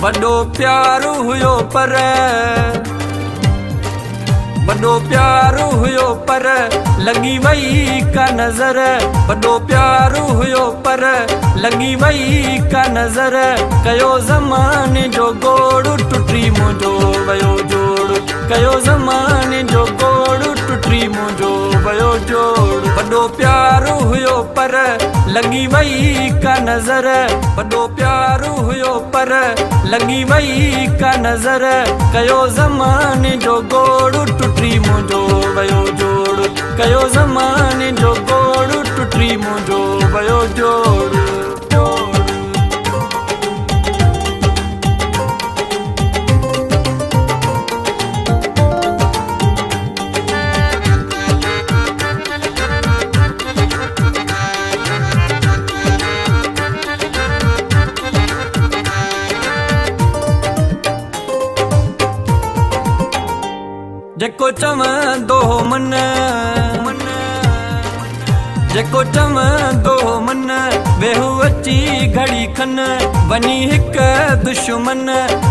وڏو پيار هيو پر وڏو پيار هيو پر لڳي وئي ڪا نظر وڏو پيار هيو پر لڳي وئي ڪا نظر ڪيو زماني جو گوڙ ٽٽي منهنجو ويو جوڙ ڪيو زماني جو گوڙ ٽٽي منهنجو ويو جوڙ وڏو پيار هيو پر لڳي وئي ڪا نظر وڏو پيار هيو پر لڳي وئي ڪا نظر ڪيو زماني جو گوڙ ٽٽي منهنجو ويو جوڙ ڪيو زماني جو گوڙ ٽٽي منهنجو ويو جوڙ جوڙ. جيڪو چوندو هو من جيڪو چوندو هو من ويهو اچي گهڙي کن وڃي هڪ دشمن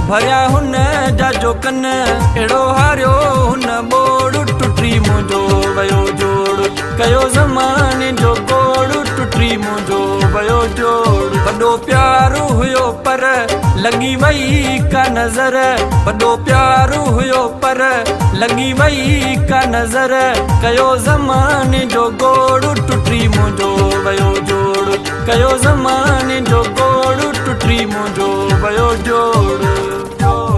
ڀريا هن جا جو ڪن اهڙو هاريو هن ٻوڙ ٽٽي منهنجو ويو جوڙ ڪيو زماني جو گوڙ ٽٽي منهنجو ويو جوڙ وڏو پيار هيو پر لڳي وئي ڪا نظر وڏو پيار هيو پر لڳي وئي ڪا نظر ڪيو زماني جو گوڙ ٽٽي منهنجو ويو جوڙ ڪيو زماني جو گوڙ ٽٽي منهنجو ويو جوڙ جوڙ.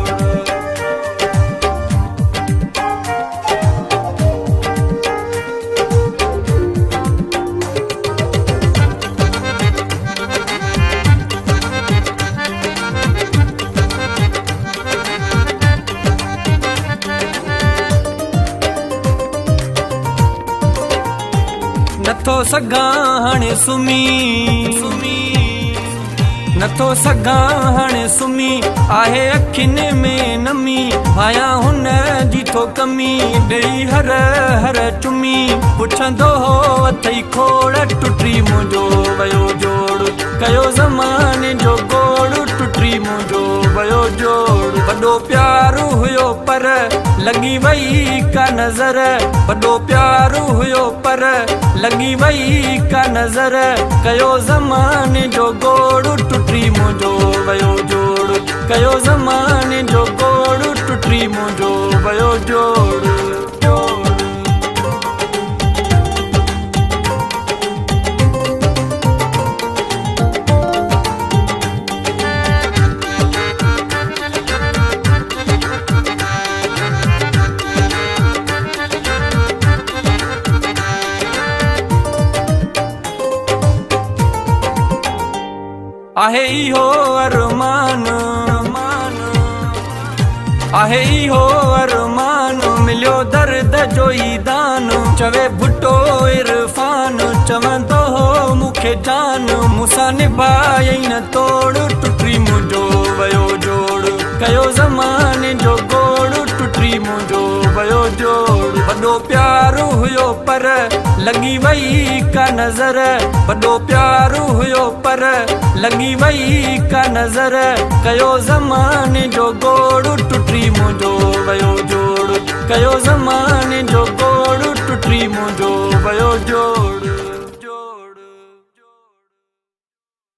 نٿو سگهان هاڻي سمهي نٿو سگهان هاڻي سمهي آهي اکين ۾ نمي ڀايان هن جي ٿو ڪمي ڏئي هر هر چمي پڇندو هو اٿئي کوڙ ٽٽي منهنجو ويو جوڙ ڪيو زماني جو گوڙ ٽٽي منهنجو ويو جوڙ وڏو پيار هيو پر لڳي وئي ڪا نظر وڏو پيار هيو پر لڳي وئي ڪا نظر ڪيو زماني جو گوڙ ٽٽي منهنجو ويو جوڙ ڪيو زماني جو گوڙ ٽٽي منهنجو ويو جوڙ جوڙ. آهي اهو ارمان آهي اهو ارمان مليو درد جو ئي دان چوي ڀٽو عرفان چوندو هو مون کي جان مون سان نڀايئي نه توڙ ٽٽي منهنجو ويو جوڙ ڪيو زماني جو گوڙ ٽٽي منهنجو ويو جوڙ وڏو پيار هيو پر لڳي وئي ڪا نظر وڏو پيار هيو پر لڳي وئي ڪا نظر ڪيو زماني جو گوڙ ٽٽي منهنجو ويو جوڙ ڪيو زماني جو گوڙ ٽٽي منهنجو ويو جوڙ.